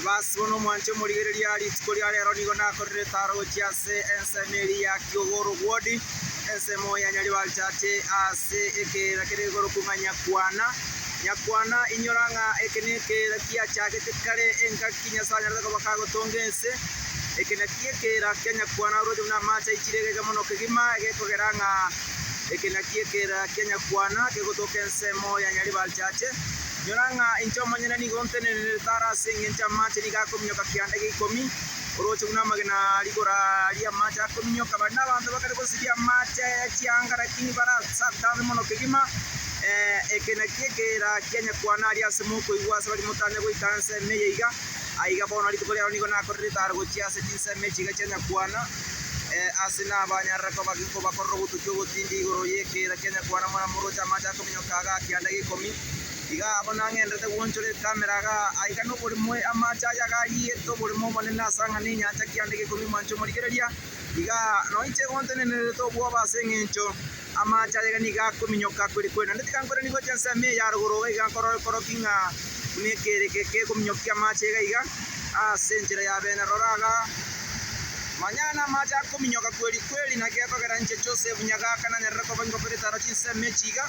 Basi bono omwanche omorigereria, rituko ria rero nigo nakorire etaro gochia ase ensemo eria ya Kiogoro Ward, ensemo ya Nyaribarichache, ase ekeera kere igoro ng'a Nyakwana. Nyakwana, inyora ng'a eke nekeera kiachagete kare engaki Nyasae anyarete koba kagotonga ense. Eke nakio ekeera kia Nyakwana oroche buna amache aichire egega mono kegima, egekogera ng'a eke nakio ekeera kia Nyakwana kegotoka ensemo ya Nyaribarichache. Inyora ng'a inche omonyene nigo ntenenerete are ase engencho amache nigo akominyoka kianda gia ikomi, oroche buna amagena rigoro aria amache akominyoka. Baria nabanto bakare gosibia amache e chianga, lakini bare ase atambe mono kegima. Eke nakio ekeera kia nyakwana aria ase mokoigwa ase baria motanya goika ensemo eye iga. Aiga bono rituko riao nigo nakorerete are gochia ase chinsemo echi iga chia nyakwana, ase nabanyarire koba nkobakorera obotuki obotindi igoro y'ekeera kia nyakwana mora moroche amache akominyoka iga kianda gia ikomi. Iga abo nang'enderete gwonchora ekamera iga aiga noborimo amache aya iga ariete oborimo obonene ase ang'ana enyancha kianda gia ikomi mwanche omorigereria. Iga nonya inche igo ntenenerete obwoba ase eng'encho amache aya iga nigo akominyoka kweri kweri. Naende tiga nkoranie gocha ensemo eye ya rogoro iga iga nkorore korokia ng'a buna ekeere eke kekominyokia amache iga iga ase enchera ya bene. Rora iga, manya namache akominyoka kweri kweri, naki gekogera inche Joseph Nyagaka nanyarire koba ingokora etaro chinsemo echi iga,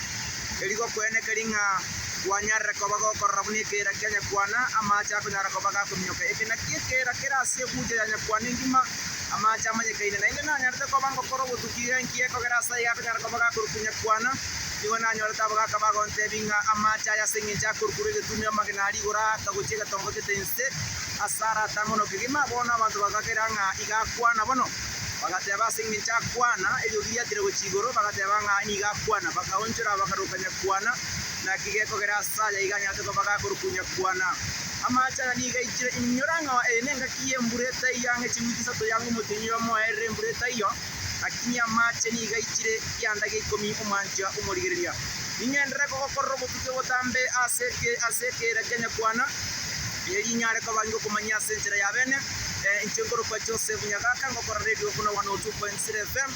erio gokoenekeria ng'a kwanyarire koba gokorora buna ekeera kia nyakwana amache akonyara koba gakominyoka. Eke nakio ekeera kere ase ebucha ya nyakwana engima. Amache amanyekaine, naende nanyarete koba ngokora obotuki iga inki gekogera ase aiga akonyara koba gakorokwa nyakwana. Nigo nanyorete abagaaka bagontebia ng'a amache aya ase engencho akorukurwa egetumi amagena aria igoro aaka gochia egetongo gete inse ase aratang'we nokegima. Bono abanto bagakera ng'a iga akwana bono. Bagateba ase engencho akwana, eriogi riatire gochia igoro, bagateba ng'a nigo akwana. Bakaonchora bakaroka nyakwana, naki gekogera ase aya iga anyarete koba gakorokwa nyakwana. Amache aya nigo aichire, inyora ng'a eye nengaki y'embura etaiyo ang'e chiwiki isato yang'e omotienyi oyomo oerire embura etaiyo, lakini amache nigo aichire kianda gia ikomi omwancha omorigereria. Ning'enderere kogokorera obotuki obotambe ase ase ekeera kia nyakwana, erio inyare koba ingokomanyia ase enchera ya bene. Inche nkorokwa Joseph Nyagaka, ngokora radio buna 102.0 FM.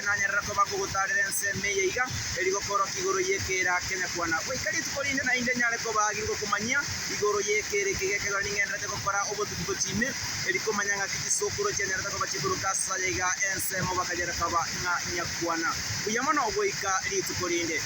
Nanyarera koba ngogotaarera ensemo eye iga, erio gokorokia igoro y'ekeera kia nyakwana. Goika rituko rinde naende nyare koba gingokomanyia igoro y'ekeera eke gekegora ning'enderete gokora obotuki gochia ime, erio komanya ng'aki chisokoro chianyarete koba chikoroka ase aya iga ensemo bakanyara koba ng'a nyakwana. Buya mono goika rituko rinde.